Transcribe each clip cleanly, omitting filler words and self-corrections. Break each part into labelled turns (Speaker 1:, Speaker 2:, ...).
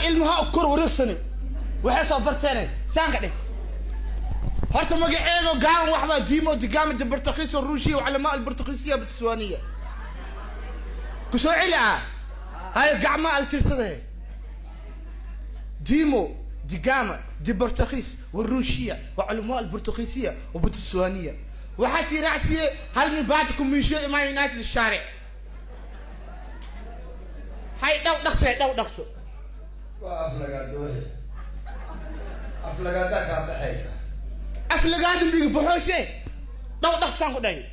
Speaker 1: Ilmaha kor wareegsani waxay soo barteen saanka dheh. Horta magaceedo gaaban waxbaa diimo digaama de bortugiis ruusiya wacalamaa albortugiisiya botswaniya ku soo celi ah. Hay gacma altirsade ديمو ديغاما دي برتقيس والروشية وعلماء البرتقيسية وبوتسوانية وحسي رأسي. هل من بعدكم من شيء ما ينادي للشارع؟ هاي دو دقسة دو دقسة.
Speaker 2: Waa aflagaadoohe, aflagaadaa kaa baxaysa.
Speaker 1: أفلقادم بيجي بحوشة دو دقسان كداي.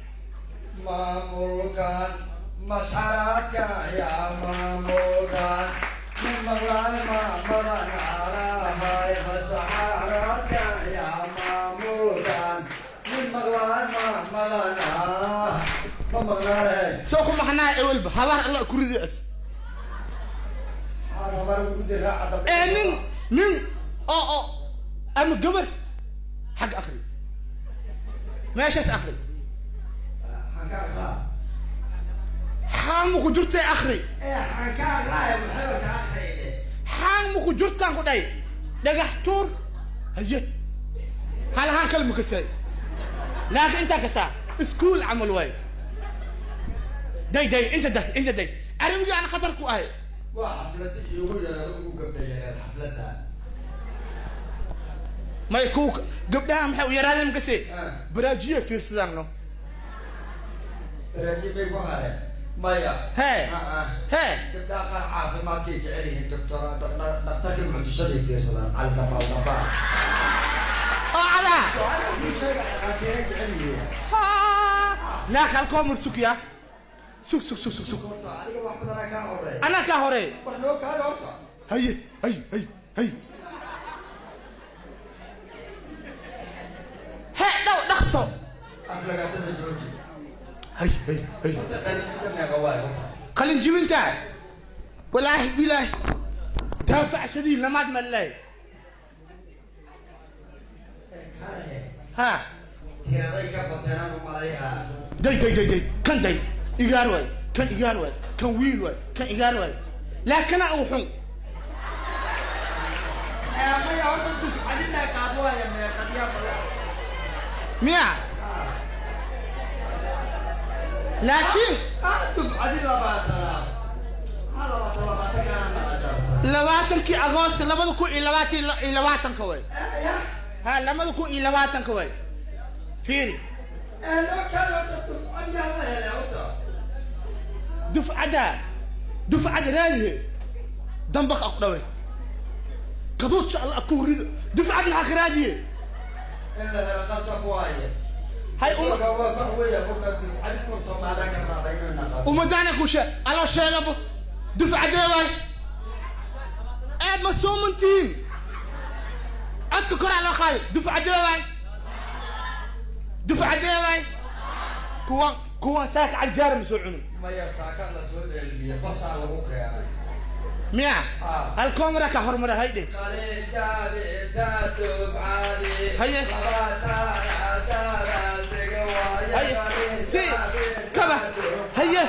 Speaker 2: Maamulkan masxaraadka yaa maamulkan nin maqlaay ma maqanaalahay masaxaraadka yaa maamulkan nin maqlaay ma maqanaa ma maqnaalahay.
Speaker 1: سوق محنا أول هبار الله كردي أس.
Speaker 2: Maxaad habar ugu diraaca dambe?
Speaker 1: إيه نين نين أو أو أم قبر حق أخري ماشي أخري.
Speaker 2: Maxaan ka aqraa?
Speaker 1: حام كجرتي أخري.
Speaker 2: Ee xaan ka aqraaya? Maxayba ka aqrayne?
Speaker 1: Xaan muku jirtaan ku dhahay dhagax tuur haye halahaan kalma kasaay laakiin intaa kasaa iskuul camal waay day day inta day inta day arrimigii aan khatar ku ahay.
Speaker 2: Waa xaflada iigu yareed, ugu gabdha yareed xafladda.
Speaker 1: May ku gabdhaha maxay u yaraadeen makasee?
Speaker 2: Ah.
Speaker 1: Baraajiya fiirsadaan no.
Speaker 2: Baraaji bay ku hareen? Maya.
Speaker 1: Hee.
Speaker 2: Ah, ah.
Speaker 1: Hee.
Speaker 2: Gabdhaha qaar caafimaadkay jecel yihiin, doctora dhaktarkii mucjisaday fiirsadaan, Cali Dabaal Dabaal.
Speaker 1: Oo cadaa.
Speaker 2: Waxaan kuu sheegaya dhakhaatiiray jecel yihiin.
Speaker 1: Laakiin halkoo mar sugya, sug sug sug sug sug.
Speaker 2: Horta adiga wax badanaa kaa horeeya.
Speaker 1: Anaa kaa horeey.
Speaker 2: Wax noo kaada horta.
Speaker 1: Haye hay hay hay he dhow dhaqso.
Speaker 2: Aflagaatada jooji.
Speaker 1: Hay hay hay.
Speaker 2: Horta qalinjibka meeqa waay horta?
Speaker 1: Qalin jibinta walaahi bilaahi daafac shadiid lamaad malay.
Speaker 2: Ee kaale.
Speaker 1: Ha.
Speaker 2: Tiraday ka bateenaan u malayhaa.
Speaker 1: Day day day day kan day igaar waay kan igaar waay kan wiil waay kan igaar waay laakina uu xun.
Speaker 2: Ee maya, horta dufcadina qaad waaya meeqadyaa badan.
Speaker 1: Miya laakiin
Speaker 2: ah dufcadi 20aad ha 20 20 kana naqajarta.
Speaker 1: 20-kii agoost 2020 way.
Speaker 2: Ya.
Speaker 1: Ha, 2020 way, fiiri.
Speaker 2: Ee loo kaada horta dufcad yaa la helay horta?
Speaker 1: Dufcadda dufcad raadihe dambaq aku dhawe kaduud sha Allah ku rido dufcad maxaa ka raadiye?
Speaker 2: In la helo qasab waaye.
Speaker 1: Hay uma
Speaker 2: Marka waa fax weya marka dufcadi 50aad ka raaba inuu naqato.
Speaker 1: Umadana ku shee alo sheegabo dufcadee waay aad ma soomantihiin codka koraa loo qaaday dufcadee waay dufcadee waay kuwan kuwan saaka canjaara ma soo cunin.
Speaker 2: Maya, saaka la soo dheelmiye, basaa lagu keenay.
Speaker 1: Miya?
Speaker 2: Ah.
Speaker 1: Halkoomara ka hormara haydhe. Haye. Haye. Si. Kaba. Haye.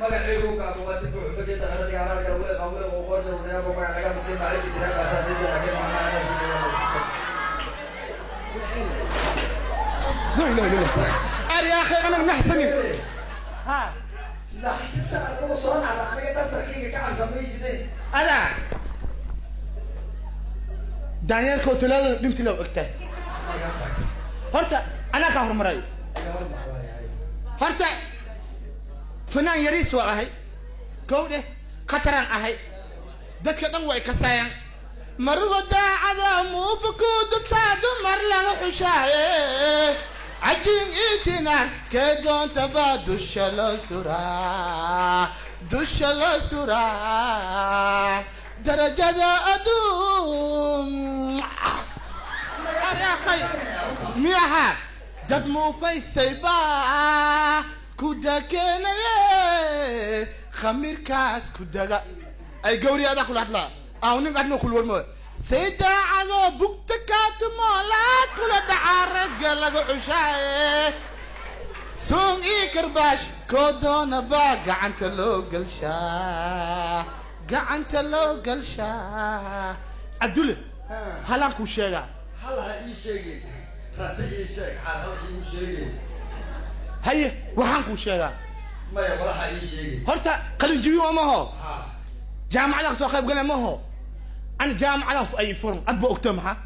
Speaker 2: Magaciigu kaabuwati fuxbagi dakaradiga hararka lagu iqaaway oo qoorta uneebo magac laga masiin macaliki tiraaka asaasiinta laakiin macnaha.
Speaker 1: لا لا لا لا يا اخي انا naxsani ha.
Speaker 2: Naxdinta anagu soo nacda aniga dartarkayga ka cabsamaysidee.
Speaker 1: Ada daanyeerka oo talaadada dhinti loo ogtahay.
Speaker 2: Naga tag.
Speaker 1: Horta anaa kaa hormaray.
Speaker 2: Naga hormar waayahay.
Speaker 1: Horta fanaan yariis waa ahay kow dheh khataraan ahay dadka dhan way kasaayaan marwa daacada muufa ku dubtaa dumar laga xushaaye cajiin itinaan kee doonta baa dusha loo suraa dusha loo suraa darajada adduun akhay miyaha dad muufaysay baa ku dakeenaye khamirkaas ku daga ay gawri adaa kula hadlaa aw nin adna kula warmo say daacadoo bugta kaatumoolaad kula dhacaa ragga laga cushaaye. Suun ii karbaash koo doonaba gacanta loo galshaa, gacanta loo galshaa. Cabdulle, halaan kuu sheegaa.
Speaker 2: Hal ha ii sheegin, rati ii sheeg, xaal hal iigu sheegin.
Speaker 1: Haye, waxaan kuu sheegaa.
Speaker 2: Maya, walaxa ii sheegin.
Speaker 1: Horta qalinjibin waa maho.
Speaker 2: Ha.
Speaker 1: Jaamacadan soo qayb galay maho, ana jaamacadan ay furan adba ogta maxaa?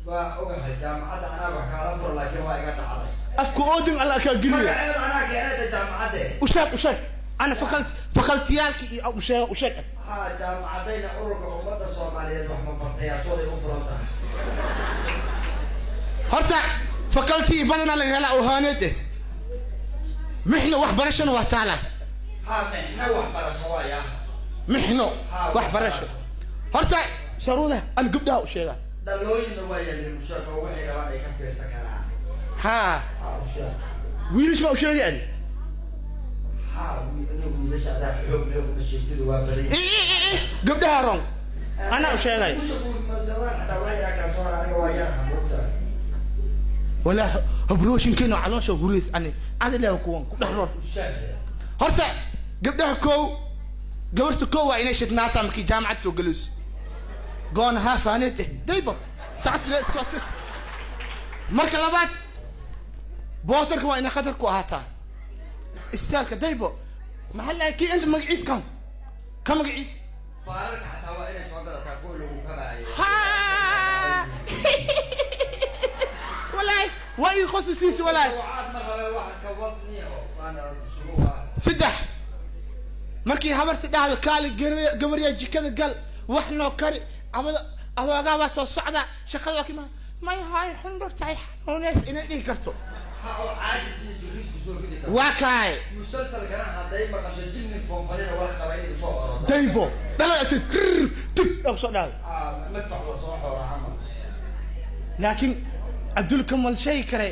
Speaker 2: Waa ogahay jaamacadda, anaa wax kaala furo, laakiin waa iga dhacday.
Speaker 1: Afku oodin alla kaa geliya.
Speaker 2: Magaceeda anaa keenayda jaamacadde.
Speaker 1: Usheeg, usheeg, ana fakaltiyaalki iyo usheeg, usheeg.
Speaker 2: Ha, jaamacadayna ururka ummadda Soomaaliyeed wax ma bartayaashooday u furan tahay.
Speaker 1: Horta fakalti badana laga helaa oo haaneed eh mixno waxbarashana waa taala.
Speaker 2: Ha, mixna waxbarasho waaya.
Speaker 1: Mixno waxbarasho. Horta sharuuda an gabdhaha u sheegaa.
Speaker 2: Dhalooyinna waa yaalin, usheeg, oo waxay rabaan ay ka fiirsan karaan.
Speaker 1: Haa.
Speaker 2: Ha, usheeg.
Speaker 1: Wiilish ma u sheegay ani?
Speaker 2: Ha, anigu wiilasha adaa xoog leh uma sheegtidu waa badan yihiin.
Speaker 1: Gabdhaha rong anaa u sheegay.
Speaker 2: Usha kumasamaan xataa waa yaraa kaa soo hara, aniga waa yar hamuugta.
Speaker 1: Walaa habrooshinkeena caloosha huriis ani adi leha kuwan ku dhex roor.
Speaker 2: Usheeg.
Speaker 1: Horta gabdhaha kow, gabarta kow waa inay shidnaataa markii jaamacad soo gelayso, goon haafaaneed eh daybo sacad le iska. Marka labaad, bootarka waa inay khatar ku ahaataa istaalka daybo. Maxaa lahay kii inta magaciis kan ka magaciis?
Speaker 2: Baararka xataa waa inay soo gadataa kuwa lagu kabaayo.
Speaker 1: Ha, walahi waa ii qosisiisi walahi.
Speaker 2: Wacaad ma rabe wax ka wadni oo waana suruga.
Speaker 1: Saddex, markii habarta dhahdo kaali gabaryaa jikada gal, wax noo kari, abada adoogaa baa soo socda, shaqada waa kima may hay xundhurtahay xanuuneys inay dhihi karto.
Speaker 2: Ha, oo caajis iyo jirriisku soo gidi karo.
Speaker 1: Waa kaay.
Speaker 2: Musalsalkana hadday maqasho jinni foonfanina wax qaba inay soo orodo.
Speaker 1: Daybo dhalad atid tib oo soo dhahdo.
Speaker 2: Ah, madfac la soo xooro camal.
Speaker 1: Laakiin Cabdulka mal sheegi kare.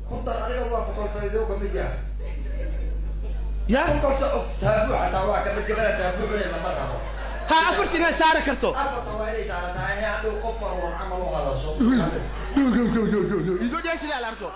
Speaker 2: Ku dar adiga, waa fakultadeedu ka mid yahay.
Speaker 1: Ya.
Speaker 2: Faculty of taabuu xataa waa ka mid, gabadha taabuu cunay lama rabo.
Speaker 1: Ha, afarta inaad saari karto.
Speaker 2: Afarta waa inay saaratahay hadhow qof faruuran camal u hadasho.
Speaker 1: Idoo dhaa sidaa la arko.